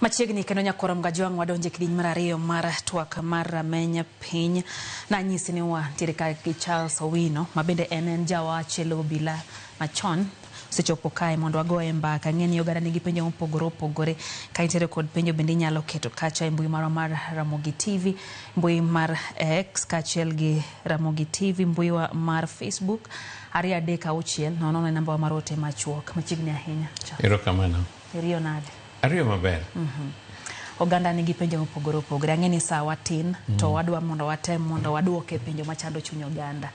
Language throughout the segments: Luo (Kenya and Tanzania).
Machiegni kendo nyakoro Mgajwang' wadonje kidieny mar ariyo mar twak mar rameny piny. Nanyisi ni wantiere ka gi Charles Owino ma bende en jawach e lo obila machon osechopo kae mondo wagoye mbaka. Ang'e ni oganda nigi penjo mopogore opogore. Ka intiere kod penjo bende inyalo keto kacha e mbui marwa mar Ramogi TV, mbui mar X kaachiel gi Ramogi TV, mbui wa mar Facebook 236 00 e namba wa mar ote machuok. Machiegni ahinya. Charles. Erokamano. Iriyo nade? Ariyo maber. Oganda nigi penjo mopogore opogore. Ang'e ni sawa tin to wadwa mondo watem mondo waduoke penjo machando chuny oganda.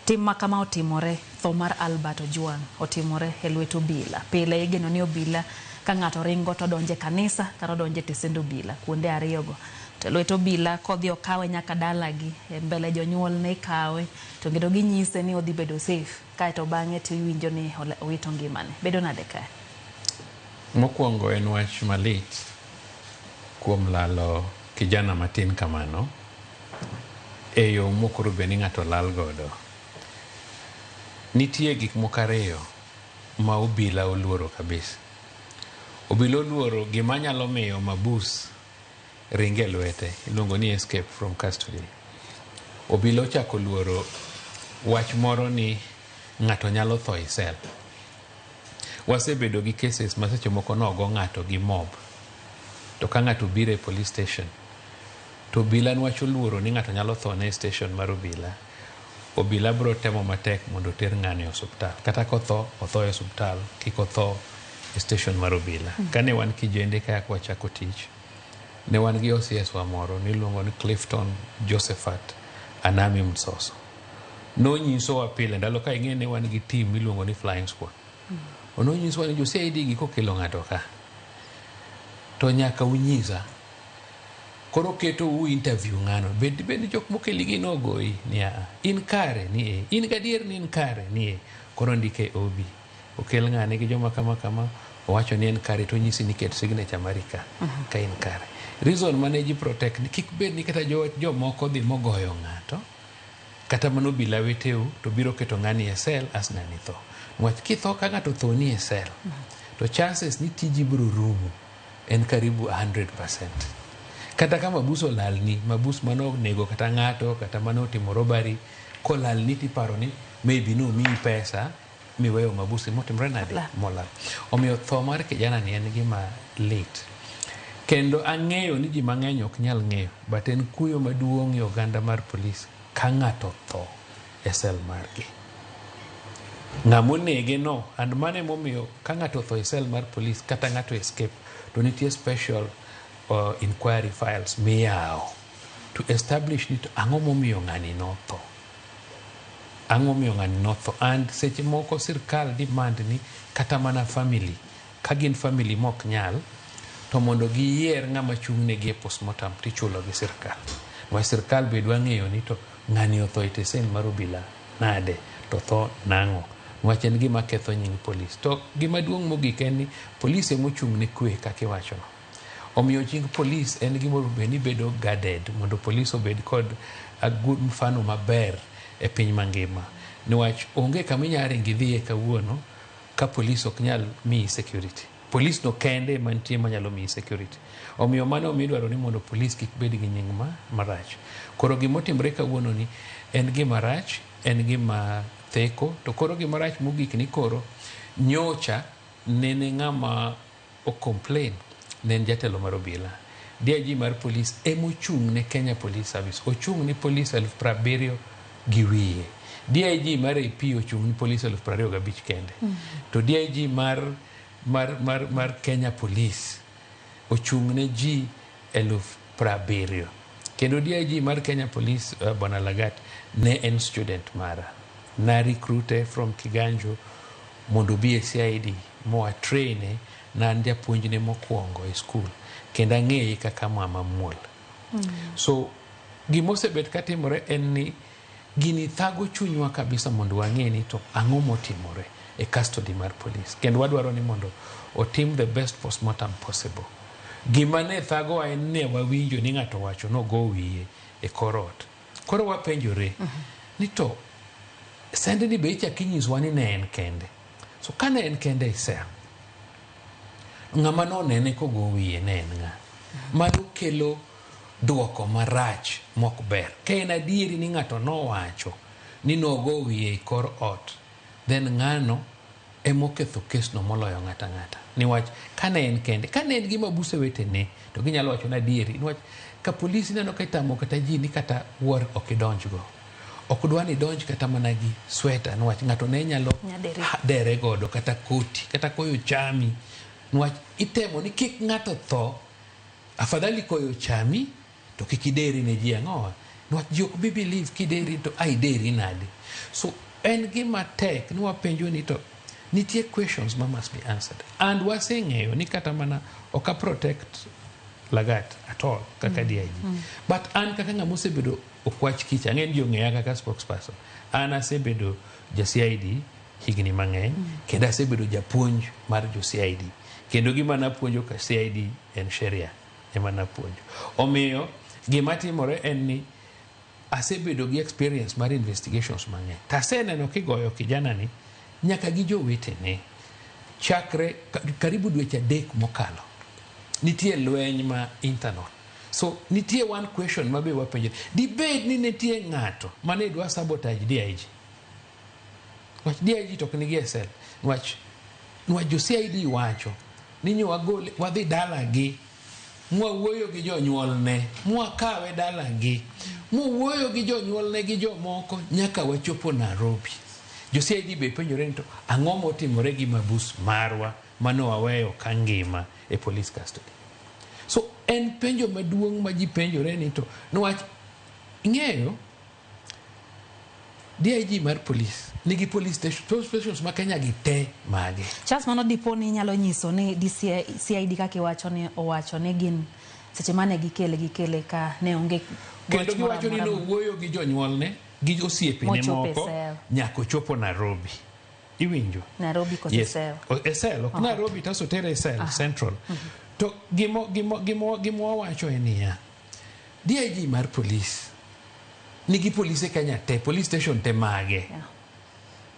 Tim ma kama otimore, tho mar Albert Ojwang otimore e lwet obila. Pile igeno ni obila ka ng'ato ringo to donje kanisa kata odonje tesend obila, kuonde ariyogo. To lwet obila kodhi okawe nyaka dalagi, e mbele jonyuolne ikawe, to kendo ginyise ni odhi bedo safe. Kaeto bang'e to iwinjo ni owito ngimane. Bedo nade kae? Mokwongo en wach malit kuom lalo kijana matin kamano e yo mokoro bed ni ng'ato lal godo. Nitie gik moko ariyo ma obila oluoro kabisa. Obila oluoro gima nyalo miyo mabus ring e lwete, iluongo ni escape from custody. Obila ochako luoro wach moro ni ng'ato nyalo tho e cell. Wasebedo gi cases ma seche moko nogo ng'ato gi mob. To ka ng'ato obiro e police station, to obila niwach oluoro ni ng'ato nyalo tho ne e station mar obila, obila biro temo matek mondo oter ng'ani e osuptal. Kata kotho, otho e osuptal, kik otho e station mar obila. Kane wan kijende ka wachako tich, ne wan gi OCS wa moro niluongo ni Clifton Josephat Anami Msoso. Nonyisowa pile ndalo ka ing'e ne wan gi team miluongo ni Flying Squad. Nonyisowa ni jo CID gi kokelo ng'ato ka, to nyaka unyisa. Koro keto u interview ng'ano. Bed bed ni jok mokeli gi nogoyi ni a in kare ni e. In gadier ni in kare ni e. Koro ndike OB. Okel ng'ane gi joma kama kama owacho ni en kare to onyisi ni ket signature mari ka ka in kare. Reason mane ji protect ni kik bed ni kata jomoko dhi mogoyo ng'ato kata mana obila weteu to biro keto ng'ani e cell as ng'ani tho. Niwach kitho ka ng'ato tho ni e cell to chances ni tiji biro rumo en karibu 100%. Kata ka mabus olalni, mabus mane onego kata ng'ato kata mane otimo robbery kolalni tiparo ni maybe nomiyi pesa miweyo mabus motimre nade molal. Omiyo tho mar kijana ni en gima lit. Kendo ang'eyo ni ji mang'eny ok nyal ng'eyo but en kuyo maduong' e oganda mar polis ka ng'ato tho e cell margi. Ng'ama onege no and mano emomiyo ka ng'ato otho e cell mar polis kata ng'ato escape to nitie special inquiry files miyawo to establish ni to ang'o momiyo ng'ani notho. Ang'o momiyo ng'ani notho and seche moko sirkal demand ni kata mana family ka gin family mok nyal to mondo giyier ng'ama chung' negi e postmortem tichulo gi sirkal. Niwach sirkal be dwa ng'eyo ni to ng'ani otho e tesen mar obila nade to tho nang'o. Niwach en gima ketho nying polis. To gima duong' mogik en ni polis emochung' ne kwe kaka iwachono. Omiyo nying polis en gima onego bed ni bedo guarded mondo polis obed kod a good mfano maber e piny mangima. Niwach onge kama inyalo ringo idhiye kawuono ka polis ok nyal miyi security. Polis no kende ema nitie manyalo miyi security. Omiyo mano omiyo idwaro ni mondo polis kik bed gi nying marach. Koro gimotimre kawuono ni en gima rach, en gima theko, to koro gima rach mogik ni koro nyocha nene ng'ama o complain ne en jatelo mar obila. DIG mar polis emochung' ne Kenya Police Service. Ochung' ne polis 70,000 gi wiye. DIG mar AP ochung' ne polis 25,000 kende. To DIG mar Kenya Police ochung' ne ji 70,000. Kendo DIG mar Kenya Police Bwana Lagat ne en student mara. Na recruite from Kiganjo mondo obi e CID moa traine na an japuonjne mokwongo e school kendo ang'eye kaka mama muol. So gimosebet katimore en ni gini thago chunywa kabisa mondo wang'e ni to ang'o motimore e custody mar police kendo wadwaro ni mondo otim the best postmortem possible. Gima ne thagowa en ne wawinjo ni ng'ato owacho nogo wiye e kor ot. Koro wapenjore ni to send ni be ichak inyisowa ni ne en kende. So ka ne en kende e cell, Ng'ama nonene kogo wiye ne en ng'a? Mano kelo duoko marach mok ber. Ka en adieri ni ng'ato nowacho ni nogo wiye e kor ot, then ng'ano emoketho kesno moloyo ng'ata ng'ata. Niwach kane en kende, kane en gi mabuse wetene, to ginyalo wacho ni adieri. Niwach ka polis ineno ka itamo kata ji ni kata wuor ok idonjgo. Ok dwa ni idonj kata mana gi sweta, niwach ng'ato ne nyalo Nyadere. dere godo kata koti, kata koyo chami. Niwach itemo ni kik ng'ato tho, afadhali koyo chami to kik ideri ne ji ang'owa. Niwach ji ok bi believe kideri to a ideri nade. So en gima tek ni wapenjo ni to nitie questions ma must be answered. And waseng'eyo ni kata mana ok a protect Lagat at all kaka DIG. But an kaka ng'ama osebedo okwach kich, ang'e ni ji ong'eya kaka spokesperson. An asebedo ja CID higni mang'eny kendo asebedo japuonj mar jo CID. Kendo gima napuonjo ka CID en sheria ema napuonjo. Omiyo gima timore en ni asebedo gi experience mar investigations mang'eny. To aseneno kigoyo kijana ni nyaka gi jowetene chakre karibu dweche 3 mokalo. Nitie lweny ma internal. So nitie one question ma be wapenjo. Dibed ni nitie ng'ato mane dwa sabotage DIG. Wach DIG to ok nigi e cell. Wach jo CID wacho ni nyo wagole wadhi dalagi mwawuoyo gi jonyuolne, mwakawe dalagi, mwawuoyo gi jonyuolne gi jomoko nyaka wachopo Nairobi. Jo CID be penjore ni to ang'o motimore gi mabus marwa mane waweyo ka ngima e police custody. So en penjo maduong' ma ji penjore ni to niwach ing'eyo DIG mar police nigi police station, police stations ma Kenya gi te mage. Charles, mano dipo ni inyalo nyiso ni DCI, CID kaka iwacho ni owacho ni gin seche mane gikele ka ne onge Kendo goch moro giwacho ni amora nowuoyo gi jonyuolne gi osiepene Mochopo e moko cell. nyaka ochopo Nairobi. Iwinjo? Nairobi koso Yes. cell? E cell, ok Nairobi to otere e cell, Central. To gimo wawacho en niya, DIG mar police nigi polise Kenya te, police station te mage. Yeah.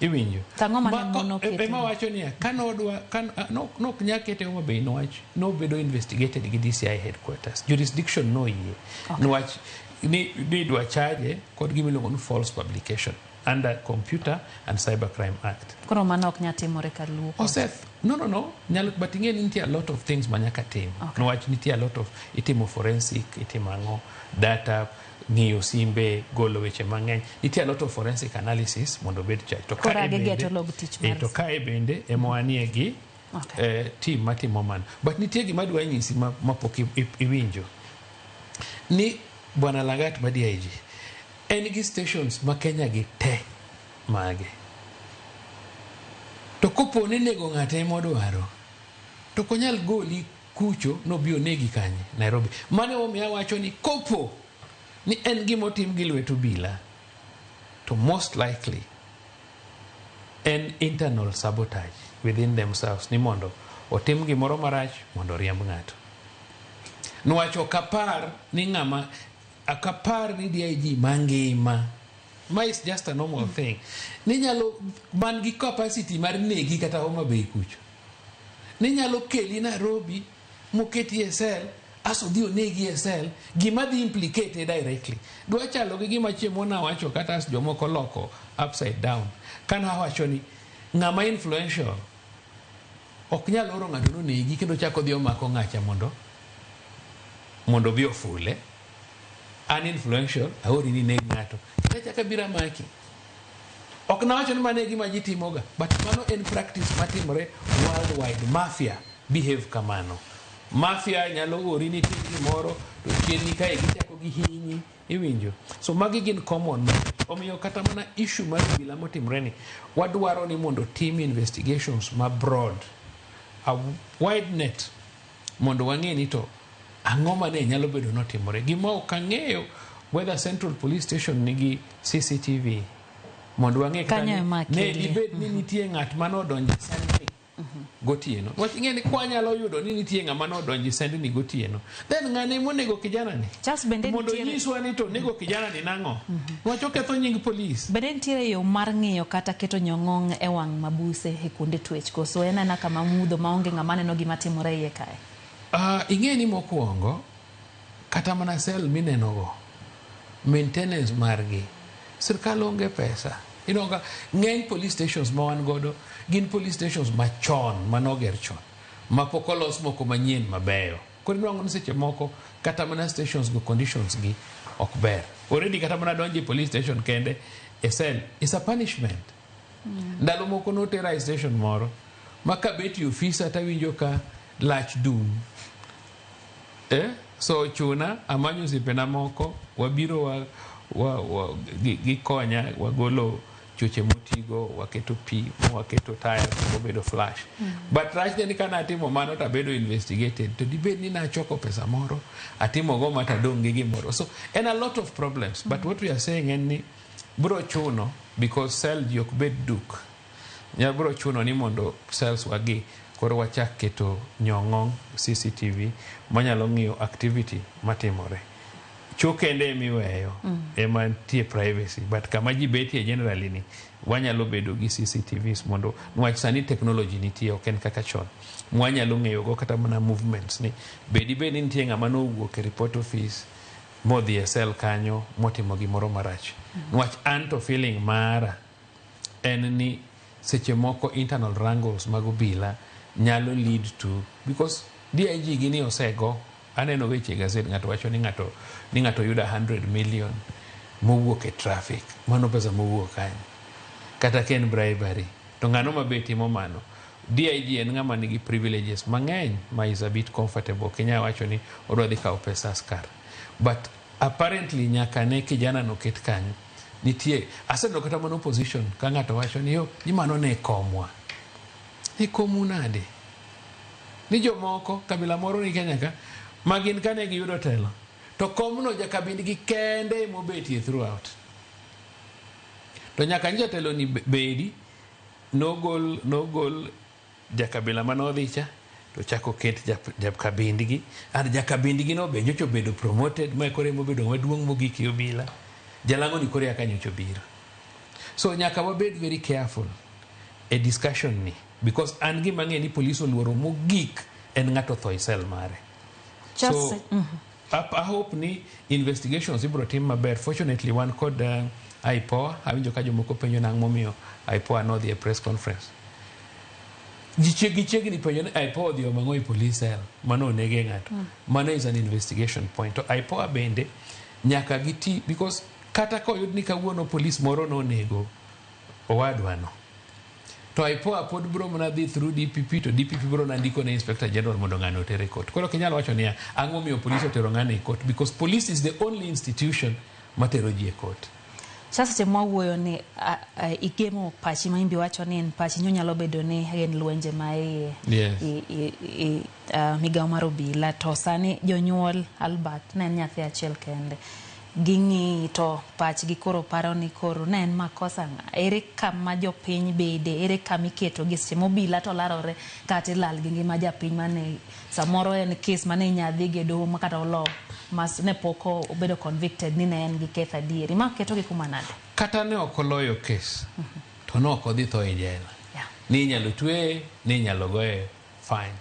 Iwinjo? To ang'o mane mono kete? Ema wacho niya, kanodwa, kan, nok nyal kete Homa Bay niwach nobedo investigated gi DCI headquarters. Jurisdiction noyie. Okay. Niwach ni dwa charge kod gima iluongo ni false publication under Computer and Cybercrime Act. Koro mano ok nyal timore ka luo. Oseth, no, nyalo, but ing'e ni nitie a lot of things ma nyaka tim. Okay. Niwach nitie a lot of, itimo forensic, itimo ang'o, data, ng'iyo simbe, golo weche mang'eny. Nitie a lot of forensic analysis mondo obed charge. To Koro kae age bende, geto log tich mar to kae bende ema wanie gi Okay. Team matimo mano. But nitie gima adwa nyisi mapok iwinjo. Ni Bwana Lagat ma DIG en gi stations ma Kenya gi te mage. To kopo ni nego ng'ato ema odwaro, to ok onyal goli kucho nobi onegi kanye Nairobi. Mano emomiyo awacho ni kopo ni en gima otim gi lwet obila, to most likely en internal sabotage within themselves ni mondo otim gimoro marach mondo oriemb ng'ato. Niwach ok apar ni ng'ama, ok apar ni DIG mangima, ma is just a normal thing, ni nyalo man gi capacity mar negi kata Homa Bay kucho. Ni nyalo keli Nairobi moketi e cell aso dhi onegi e cell, gima dhi implicate directly. Dwa chalo gi gima chieng' nawacho kata as jomoko loko upside down. Kana awacho ni ng'ama influential ok nyal oro ng'ato nonegi kendo chako dhi omako ng'acha mondo obi ofule. An influential, aori ni neg ng'ato. Kendo achako abiro amaki. Ok nawacho ni mano e gima ji timoga, but mano en practice matimore worldwide. Mafia behave kamano. Mafia nyalo ori ni tim gimoro to chien ni kae gichako gihinyi, iwinjo. So magi gin common. Omiyo kata mana issue mar obila motimore ni, wadwaro ni mondo tim investigations ma broad, a wide net, mondo wang'e ni to ang'o mane nyalo bedo notimore. Gima ok ang'eyo whether Central Police Station nigi CCTV mondo wang'e kata Kanyo ni ema ne akelie. dibed ni nitie ng'at mane odonjo e cell ni. gotieno. Wach ing'e ni kwanyalo yudo ni nitie ng'ama nodonjo e sendni gotieno, then ng'ane monego kijana ni Charles, bende mondo nitiere nyiswa ni to onego kijana ni nang'o? Wach oketho nying polis. Bende nitiere yo mar ng'iyo kata keto nyong'ong e wang' mabuse e kuonde twech koso en aena kama mudho maonge ng'ama neno gima timore iye kae? Ing'e ni mokwongo kata mana sel mineno go maintenance margi sirkal onge pesa. Ineno ka ng'eny police stations ma wan godo gin police stations machon manoger chon mapok olos moko manyien mabeyo. Koro inwang'o ni seche moko kata mana stations go conditions gi ok ber. Already kata mana donjo e police station kende e cell is a punishment. Ndalo moko notera e station moro ma kabet e ofisa tawinjo ka lach dum. So chuna amanyo osiepena moko wabiro wa gikonya wagolo choche motigo, waketo pi, waketo taya mobedo flash. But rachne ni kana atimo mano to abedo investigated to dibed ni nachoko pesa moro atimo go ma tadong' gi gimoro. So en a lot of problems, but what we are saying en ni bro chuno because cell ji ok bed duk. Nya bro chuno ni mondo cells wagi koro wachak keto nyong'ong CCTV manyalo ng'iyo activity matimore. Cho kende emiweyo ema nitie privacy, but kama ji betie generally ni wanyalo bedo gi CCTVs mondo niwach sani technology nitie, ok en kaka chon mwanyalo ng'eyo go kata mana movements ni bedi bed ni nitie ng'ama nowuok e report office modhi e cell kanyo motimo gimoro marach. Niwach an to feeling mara en ni seche moko internal wrangles mag obila nyalo lead to, because DIG gini osego aneno weche e gazet, ng'ato wacho ni ng'ato yudo 100 million mowuok e traffic. Mano pesa mowuok kanyo kata ka en bribery to ng'ano ma be timo mano? DIG en ng'ama nigi privileges mang'eny ma is a bit comfortable. Ok inyal wacho ni odwa dhi kawo pesa askar, but apparently nyaka ne kijana no ket kanyo nitie aseneno kata mana opposition ka ng'ato wacho ni yo ni mano ne komwa ni komu nade ni jomoko kabila moro ni Kenya ka ma gin kane giyudo telo to komno jakabindgi kende emobetie throughout to nyaka ni jatelo ni bedi nogol jakabila manodhi cha to chako ket jakabindgi and jakabindgi no be nyocha obedo promoted ma koro emobedo maduong' mogik e obila. Jalang'o ni koro eka nyocha obiro. So nyaka wabed very careful e discussion ni because an gima ang'e ni police oluoro mogik en ng'ato tho e cell mare. Just So I hope ni investigations ibiro tim maber. Fortunately wan kod IPOA. Awinjo ka jomoko penjo nang' momiyo IPOA nodhi e press conference. Ji chiegni penjo ni IPOA odhi omo ang'o e police cell mano onege ng'ato. Mano is an investigation point. To IPOA bende nyaka giti because kata koyud ni kawuono police moro nonego owadwano to IPOA pod biro mana dhi through DPP to DPP biro na ndiko ne Inspector General mondo ng'ano oter e court. Koro ok inyal wacho niya ang'o momiyo police otero ng'ano e court because police is the only institution matero ji e court. Sa seche mwawuoyo ni igemo pachi ma imbi wacho ni en pachi nyalo bedo ni gin lwenje ma iye i migawo mar obila to sani jonyuol Albert ne en nyathi achiel kende ging'iyi to pachgi koro paro ni koro ne en makosa ng'a, ere kama jopiny bede, ere kama iketo gi seche ma obila to larore kata ilal gi ngima japiny mane samoro en kes mane inya dhi go e doho ma kata olo ma ne pok obedo convicted ni ne en gi ketho adieri ma ketogi kuma nade? Kata ne ok oloyo kes to ne ok odhi tho e jela. Ni inyalo tweye, ni inyalo goye fine.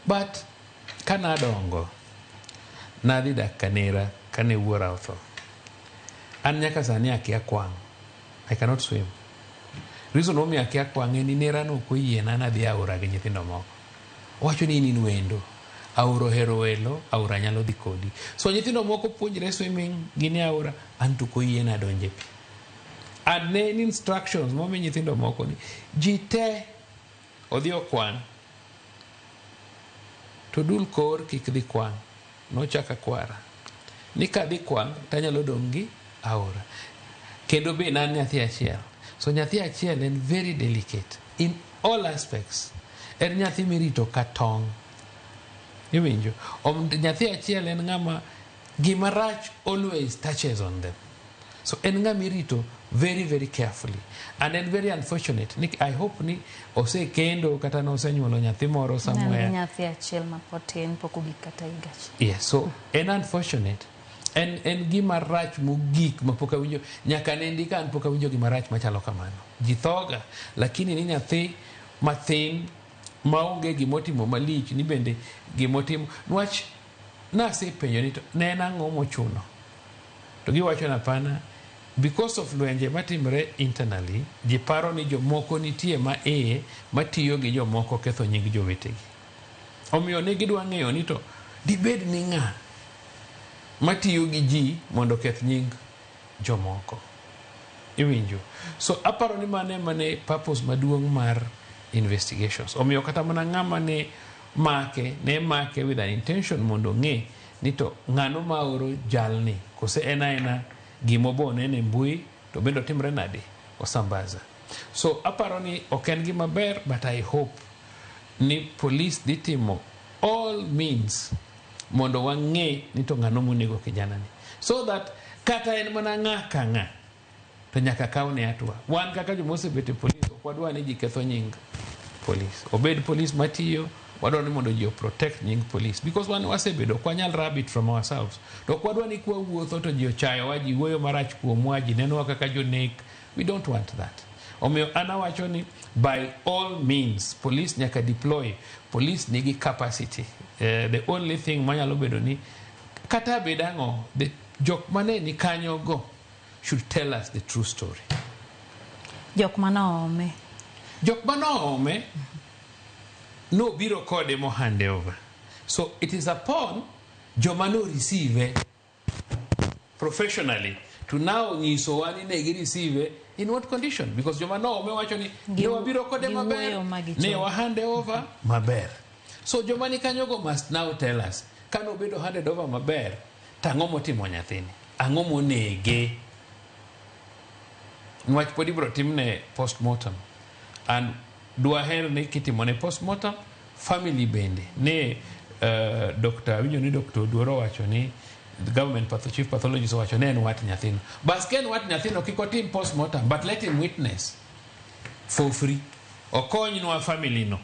But kanadongo nadhi dak Kanera kane wuora otho. An nyaka sani akia kwang'. I cannot swim. Reason momiyo akia kwang' en ni nera no ok oyiena nadhi aora gi nyithindo moko. Owacho ni in in wendo. Aora ohero welo, aora nyalo dhi kodi. So nyithindo moko puonjre swimming gin e aora, an to ok oyiena donjo e pi. And ne en instructions momi nyithindo moko ni ji te odhi okwang' to dul kor kik dhi kwang'. Nochaka kwara ni kadhi kwang' tanyalo dong' gi aora. Kendo be an nyathi achiel. So nyathi achiel en very delicate in all aspects. En nyathi mirito ka tong'. Iwinjo? Nyathi achiel en ng'ama gima rach always touches on them. So en ng'ama irito very very carefully and en very unfortunate ni I hope ni osekendo kata nosenyuolo nyathi moro somewhere. Nyathi achiel ma pod tin, pok ogik kata higa achiel. Yes, so en unfortunate. En gima rach mogik ma pok awinjo nyaka nendi ka an pok awinjo gima rach machalo kamano. Ji thoga, lakini ni nyathi mathin maonge gimotimo malich ni bende gimotimo niwach nasepenjo ni to ne en ang'o mochuno to giwacho ni hapana, because of lwenje matimre internally ji paro ni jomoko nitie ma iye matiyo gi jomoko ketho nying jowetegi. Omiyo ne gidwa ng'eyo ni to dibed ni ng'a matiyo gi ji mondo oketh nying jomoko. Iwinjo? So aparo ni mano ema ne purpose maduong' mar investigations. Omiyo kata mana ng'ama ne make, ne make with an intention mondo ong'e ni to ng'ano ma oro jalni, kose en aena gimobo nene e mbui to bende otimre nade osambaza. So aparo ni ok en gima ber, but I hope ni police dhi timo all means mondo wang'e ni to ng'ano monego kijanani, so that kata en mana ng'a ka ng'a to nyaka kawne hatua. Wan kaka joma osebet e police ok wadwa ni ji ketho nying police. Obed police matiyo, wadwa ni mondo ji protect nying police because wan wasebedo ok wanyal rub it from ourselves. To ok wadwa ni kwawuotho to ji ochayowa, ji wuoyo marach kuomwa, ji nenowa kaka jonek. We don't want that. Omiyo an awacho ni by all means police nyaka deploy. Police nigi capacity. The only thing manyalo bedo ni kata bed ang'o, the jok mane ni kanyo go should tell us the true story. Jok manoome. Jok manoome nobiro kode mo hand over. So it is upon joma no receive professionally to now nyisowa ni ne gi receive in what condition, because joma noome wacho ni ne wabiro kode maber, ne wa hand over maber. So joma ni kanyogo must now tell us kanobedo handed over maber, tang'o motimo nyathini, ang'o monege. Niwach pod ibiro timne postmortem and dwaher ni kitimone postmortem family bende ne Dr. awinjo ni Dr. Oduor owacho ni the government chief pathologist owacho ne en wat nyathino. Bas ka en wat nyathino kik otim postmortem but let him witness for free. Okonywa family no.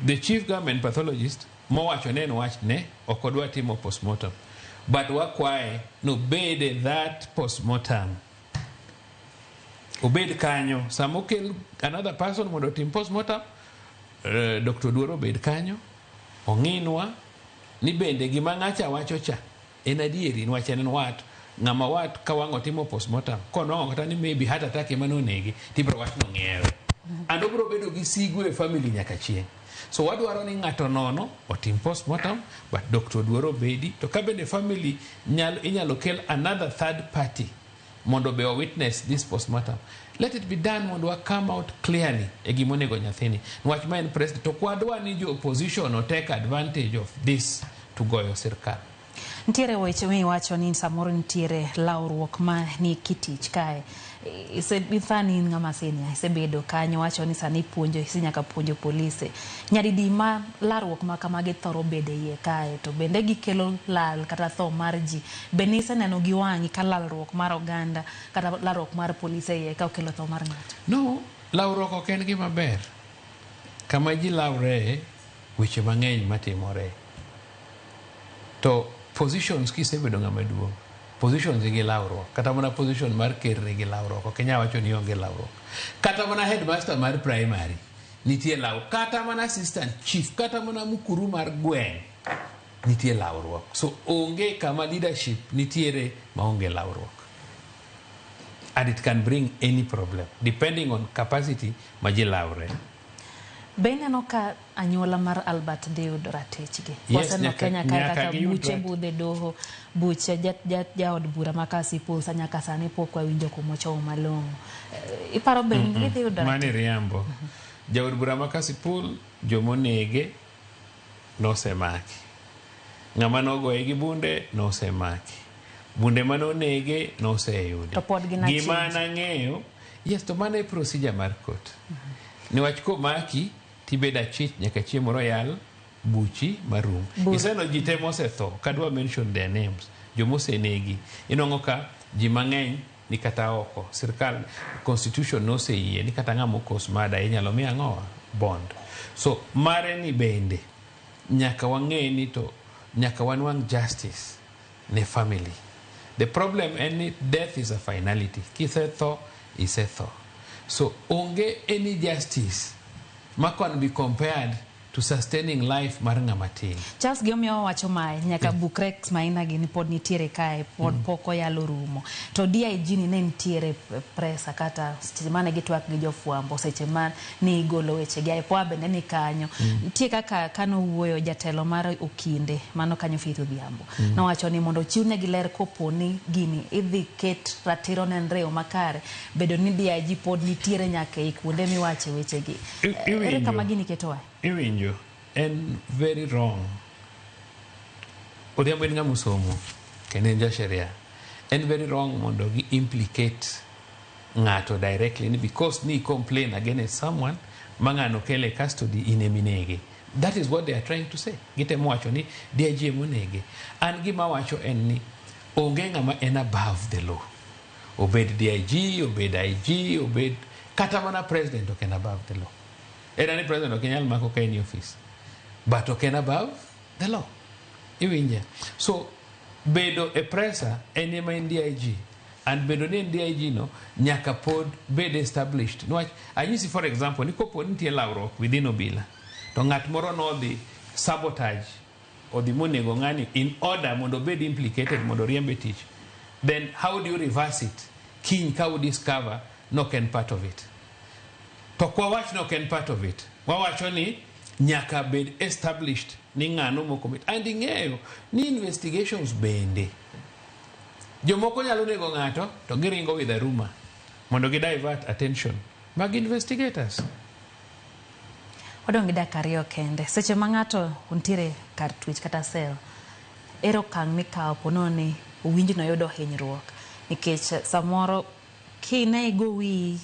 The chief government pathologist mowacho ne en wachne ok odwa timo postmortem but wakwaye nobed that postmortem obed kanyo sama okel another person mondo otim postmortem. Dr. Oduor obed kanyo ong'inwa ni bende gima ng'acha wacho cha en adieri niwach en wat ng'ama wat ka wang' otimo postmortem konwang'o kata ni maybe heart attack ema nonege tibiro wach nong'iewe and obiro bedo gi sigu e family nyaka chieng'. So wadwaro ni ng'ato nono otim postmortem but Dr. Oduor obedi to ka bende family inyalo kel another third party mondo be witness this postmortem. Let it be done mondo wa come out clearly e gima onego nyathini. Niwach ma en president to kwadwa ni jo opposition o take advantage of this to goyo sirkal. Nitiere weche miwacho ni samoro nitiere lawruok ma ni kitich kae. Sani in ng'ama senior, isebedo kanyo wacho ni sani ipuonjo, isenyaka puonjo polise. Nyadidi ma larruok ma kamagi thoro bede iye kae to bende gikelo lal kata tho mar ji. Be niseneno gi wang'i ka lalruok mar oganda kata lalruok mar polise iye ka okelo tho mar ng'ato? No, lawruok ok en gima ber. Kama ji lawre, weche mang'eny matimore. To positions kisebedo ng'ama duong', positions nigi lawruok. Kata mana position mar ker nigi lawruok. Ok inyal wacho ni onge lawruok. Kata mana headmaster mar primary nitie lawruok. Kata mana assistant chief, kata mana mukuru mar gweng' nitie lawruok. So onge kama leadership nitiere maonge lawruok. And it can bring any problem depending on capacity ma ji lawre. Be ineno ka anyuola mar Albert dhi yudo ratichgi? Yes, Waseneno Kenya kae kaka buche budhe doho, buche jaod bura ma Kasipul nyaka sani pok wawinjo kumochomo malong'o. Iparo be gidhi yudo Mano riambo. Jaod bura ma Kasipul jomonege nosemaki. Ng'ama nogoye gi bunde nosemaki. Bunde manonege noseyudi. To pod gin Gima nang'eyo, yes, to mano e procedure mar court. Niwach komaki tibedo achich nyaka chieng' moro yal buchi marum. Iseneno ji te mosetho, kadwa mention their names, jomosenegi. Inwang'o ka Ji mang'eny ni kata oko. Sirkal constitution noseyie ni kata ng'ama okos murder inyalo mi ang'owa bond. So mare ni bende nyaka wang'e ni to nyaka wanwang' justice ne family. The problem en ni death is a finality. Kisetho, isetho. So onge any justice ma can be compared to sustaining life mar ng'ama tin. Charles, gimomiyo wawacho mae nyaka buk Rex Maina gini pod nitiere kae pod pok oyalo rumo to DIG ni ne nitiere presa kata seche mane gitwak gi jofwambo seche ma ne igolo weche gi IPOA bende ni kanyo nitie kaka kanowuoyo jatelo mar okinde mano kanyo Faith Odhiambo nowacho ni mondo ochiwnegi ler kopo ni gini idhi ket ratiro nenre e yo makare bedo ni DIG pod nitiere nyaka ei kuonde miwache wechegi. Ere kama gini ketowa? Iwinjo, en very wrong. Odhiambo en ng'ama osomo kendo en ja sheria. En very wrong mondo gi implicate ng'ato directly ni because ni complain against someone ma ng'ano kele custody in eminege. That is what they are trying to say. Gitemo wacho ni DIG emonege. An gima wacho en ni onge ng'ama en above the law. Obed DIG, obed IG, obed kata mana president ok en above the law. En ni president ok nyal mako ka en e office. But ok en above the law. Iwinja. So bedo e presa en ema en DIG. And bedo ni en DIG no nyaka pod bed established. Niwach anyisi for example ni kopo nitie lawruok within obila to ng'at moro nodhi sabotage odhi monego ng'ani in order mondo obed implicated mondo oriembe tich, then how do you reverse it kiny ka u discover nok en part of it? To kwawach nok en part of it, wawacho ni nyaka bed established ni ng'ano mocommit. And ing'eyo ni investigations bende jomoko nyalo nego ng'ato to giringo with a rumor mondo gi divert attention mag investigators. Wadong' gi dakika 2 kende. Seche ma ng'ato nitiere kar twech kata cell, ere okang' mikawo ponono ni owinj noyudo hinyruok? Nikech samoro kine igo wiyi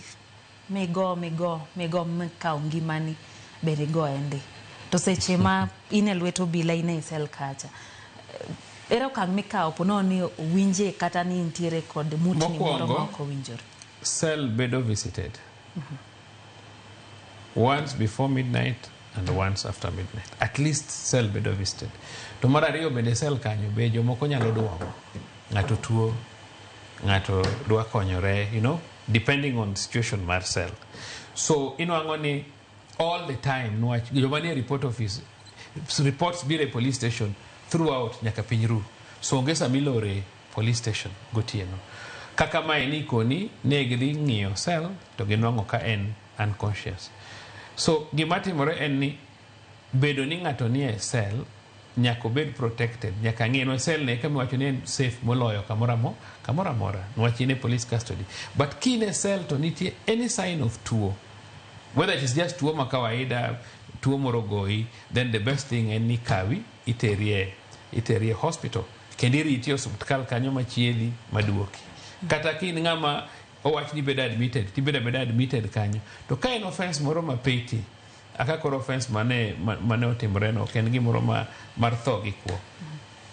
migo migo migo mikawo ngimani bende igoye ndi. To seche ma in e lwet obila in ei cell kacha, ere okang' mikawo ponono ni owinje kata ni intiere kod mutni moro ma ok owinjore? Cell bedo visited once before midnight and once after midnight. At least cell bedo visited. To mar ariyo bende cell kanyo be jomoko nyalo duogo. Ng'ato tuo, ng'ato dwa konyore, depending on situation mar cell. So inwang'o ni all the time niwach joma nie report office, reports biro e police station throughout nyaka piny ru. So onge sama ilore police station gotieno. Kaka mae ni koni ne gidhi ng'iyo cell to ginwang'o ka en unconscious. So gima timore en ni bedo ni ng'ato nie cell nyaka obed protected, nyaka ng'e no cell ne kama iwacho ni en safe moloyo kamoro amora niwach in e police custody. But ka in e cell to nitie any sign of tuo, whether it is just tuo ma kawaida, tuo moro goyi, then the best thing en ni kawi iterie hospital kendo iriti e osiptal kanyo machiedhi maduoki. Kata ka in ng'ama owach ni bedo admitted, tibedo abeda admitted kanyo. To ka en offense moro ma petty, aka koro offense mane otimore no ok en gimoro ma mar tho gi kuo,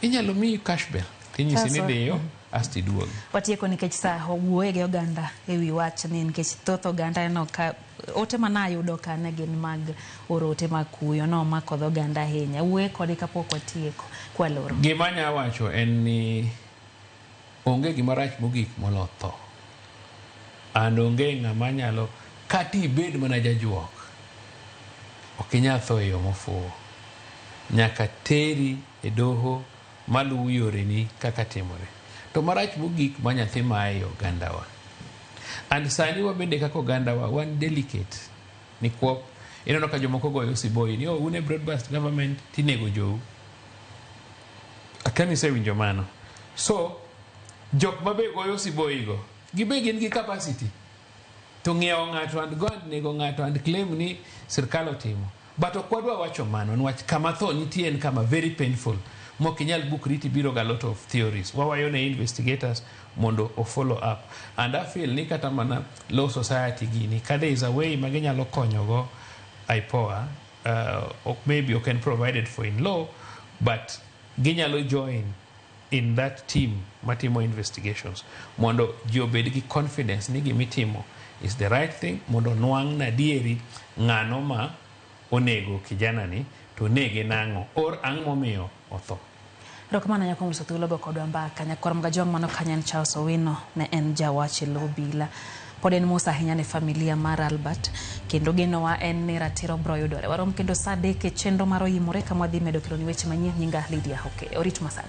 inyalo miyi cash bail tinyisi ni dhiyo asto iduogi. Watieko nikech sa wuoye gi oganda e wi wachni nikech thoth oganda neno ka ote manayudo ka ne gin mag oro ote mag kuyo nomako dho oganda ahinya. Wuoye kode kapok watieko kwaloro. Gima anya wacho en ni onge gima rach mogik molo tho. And onge ng'ama nyalo kata ibed mana jajuok, ok inyal tho e yo mofuwo. Nyaka teri e doho maluwo yoreni kaka timore. To marach mogik ma nyathi mae e ogandawa. And sani wabende kaka ogandawa wan delicate nikwop ineno ka jomoko goyo siboi ni oh, un e broad based government tinego jou. Akia ni isewinjo mano. So jok mabe goyo siboi go gibe gin gi capacity to ng'iewo ng'ato and go and nego ng'ato and claim ni sirkal otimo. But ok wadwa wacho mano niwach kama tho nitie en kama very painful mok inyal bukri tibiro ga lot of theories. Wawayo ne investigators mondo o follow up. And I feel ni kata mana law society gini ka there is a way ma ginyalo konyogo IPOA, maybe ok en provided for in law, but ginyalo join in that team matimo investigations mondo ji obed gi confidence ni gimitimo is the right thing, mondo nwang' nadieri ng'ano ma onego kijana ni to nege nang'o or ang' momiyo otho. Erokamano ahinya kuom loso thuolo go kodwa mbaka. Nyakwar Mgajwang' mano kanyo en Charles Owino, ne en jawach e lo obila. Pod en mos ahinya ne familia mar Albert kendo genowa en ni ratiro bro yudore. Warom kendo saa 3 e chenro mar Oimore kama wadhi medo keloni weche manyien. Nyinga Lydia Oke. Orit masani.